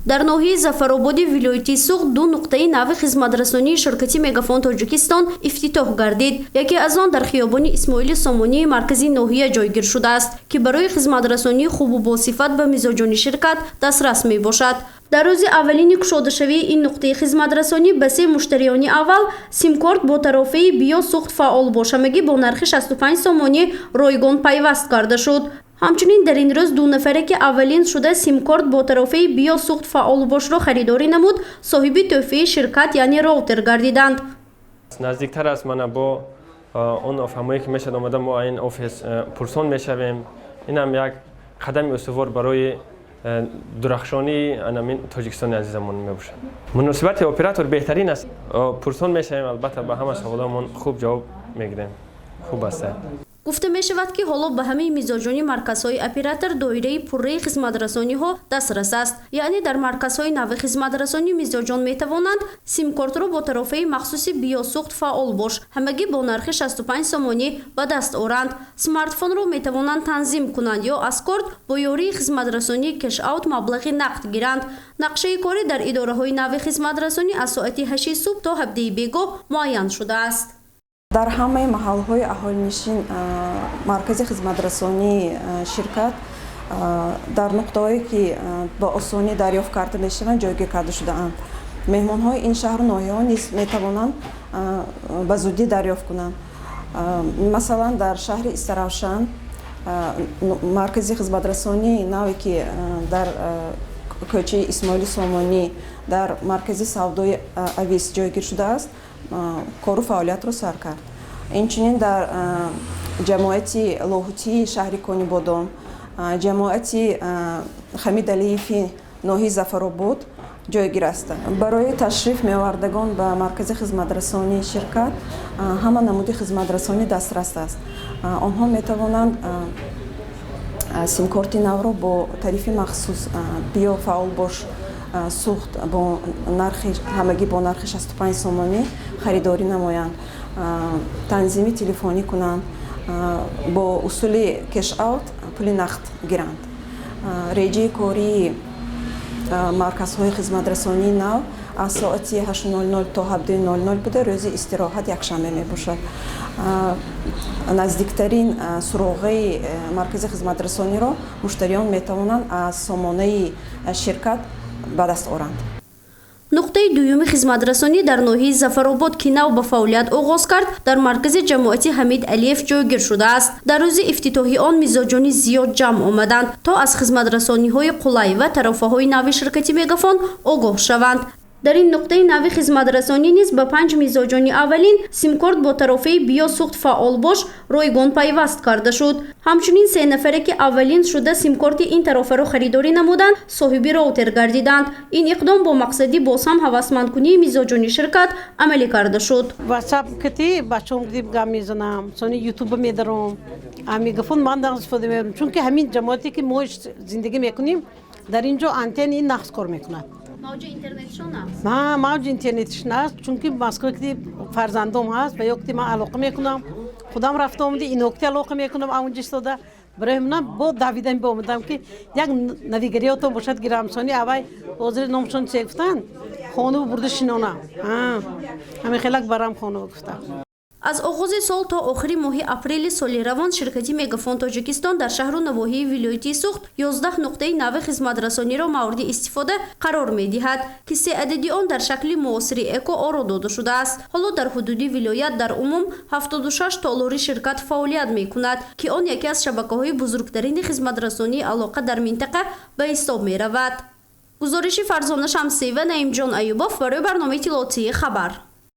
Дар ноҳияи Зафарободи вилояти Суғд ду нуқтаи нави хизматрасонии ширкати Мегафон Тоҷикистон ифтитоҳ гардид. Яке аз он дар хиёбони Исмоили Сомонии маркази ноҳия ҷойгир шудааст, ки барои хизматрасонии хубу босифат ба мизоҷони ширкат дастрас мебошад. Дар рӯзи аввалини кушодашавии ин нуқтаи хизматрасонӣ ба се муштариёни аввал симкорт бо тарофаи «Биё Суғд фаъол бош» ҳамагӣ бо нархи 65 сомонӣ ройгон пайваст карда шуд. Ҳамчунин дар ин рӯз ду нафаре, ки аввалин шуда симкорт бо тарофаи «Биё Суғд фаъол бош»-ро харидорӣ намуд, соҳиби тӯҳфаи ширкат, яъне роутер гардиданд. Наздиктар аст мана бо он офҳамое, ки мешавад, омада мо ин офис пурсон мешавем. Инам як қадами устувор барои дурахшонии анамин Тоҷикистони азизамон мебошад. Муносибати оператор беҳтарин аст. Пурсон мешавем, албатта, ба ҳама саволомон хуб ҷавоб мегирем. Хуб аст. Гуфта мешавад, ки ҳоло ба ҳамаи мизоҷони марказҳои оператор доираи пурраи хизматрасониҳо дастрас аст. Яъне дар марказҳои нави хизматрасонӣ мизоҷон метавонанд симкортро бо тарофаи махсуси «Биё Суғд фаъол бош» ҳамагӣ бо нархи 65 сомонӣ ба даст оранд, смартфонро метавонанд танзим кунанд ё аз корт бо ёрии хизматрасонии кэш-аут маблағи нақд гиранд. Нақшаи корӣ дар идораҳои нави хизматрасонӣ аз соати 8 субҳ то 17 бегоҳ муайян шудааст. Дар ҳамаи маҳалҳои аҳолинишин маркази хизматрасонии ширкат дар нуқтаҳое, ки ба осонӣ дарёфт карда мешаванд, ҷойгир карда шудаанд. Меҳмонҳои ин шаҳру ноҳияҳо низ метавонанд ба зудӣ дарёфт кунанд. Масалан, дар шаҳри Истаравшан маркази хизматрасонии наве, ки дар кӯчаи Исмоили Сомонӣ дар маркази савдои Авис ҷойгир шудааст, кору фаъолиятро сар кард. Инчунин дар ҷамоати Лоҳутии шаҳри Конибодом, ҷамоати Хамидалиеви ноҳияи Зафаробод ҷойгир аст. Барои ташриф меовардагон ба маркази хизматрасонии ширкат ҳама намуди хизматрасонӣ дастрас аст. Онҳо метавонанд симкорти навро бо тарифи махсус «Биё фаъол бош Суғд» бо нархи ҳамагӣ бо нархи 65 сомонӣ харидорӣ намоянд, танзими телефонӣ кунанд, бо усули кэш-аут пули нақд гиранд. Реҷаи кории марказҳои хизматрасонии нав аз соати 8:00 то 17:00 буда, рӯзи истироҳат якшанбе мебошад. Наздиктарин суроғаи маркази хизматрасониро муштариён метавонанд аз сомонаи ширкат ба даст оранд. Нуқтаи дуюми хизматрасонӣ дар ноҳияи Зафаробод, ки нав ба фаъолият оғоз кард, дар маркази ҷамоати Ҳамид Алиев ҷойгир шудааст. Дар рӯзи ифтитоҳи он мизоҷони зиёд ҷамъ омаданд, то аз хизматрасониҳои қулай ва тарофаҳои нави ширкати Мегафон огоҳ шаванд. Дар ин нуқтаи нави хизматрасонӣ низ ба панҷ мизоҷони аввалин симкорт бо тарофаи «Биё Суғд фаъол бош» ройгон пайваст карда шуд. Ҳамчунин се нафаре, ки аввалин шуда симкорти ин тарофаро харидорӣ намуданд, соҳиби роутер гардиданд. Ин иқдом бо мақсади боз ҳам ҳавасмандкунии мизоҷони ширкат амалӣ карда шуд. Ватсап кати бачаҳом гап мезанам, сони Ютуба медаром. Мегафон ман истифода мебарам, чунки ҳамин ҷамоате, ки мо зиндагӣ мекунем, дар ин ҷо антенни нағз кор мекунад. Мавҷи интернетшон аст? Мавҷи интернетшон аст, чунки Москва ки фарзандом ҳаст ва ё ки ман алоқа мекунам, худам рафта омади, инокти алоқа мекунам аунҷа истода. Барои ҳаминам бо давидам омадам, ки як навигариётон бошад, гирам. Сони авай ҳозир номшон че гуфтанд, хонаву бурда шинонам, ҳамин хелак барам хонаву гуфтам. Аз оғози сол то охири моҳи апрели соли равон ширкати Мегафон Тоҷикистон дар шаҳру навоҳии вилояти Суғд 11 нуқтаи нави хизматрасониро мавриди истифода қарор медиҳад, ки се адади он дар шакли муосири эко оро дода шудааст. Ҳоло дар ҳудуди вилоят дар умум 76 толори ширкат фаъолият мекунад, ки он яке аз шабакаҳои бузургтарини хизматрасонии алоқа дар минтақа ба ҳисоб меравад. Гузориши Фарзона Шамсиева, Наимҷон Аюбов барои барномаи иттилоотии «Хабар».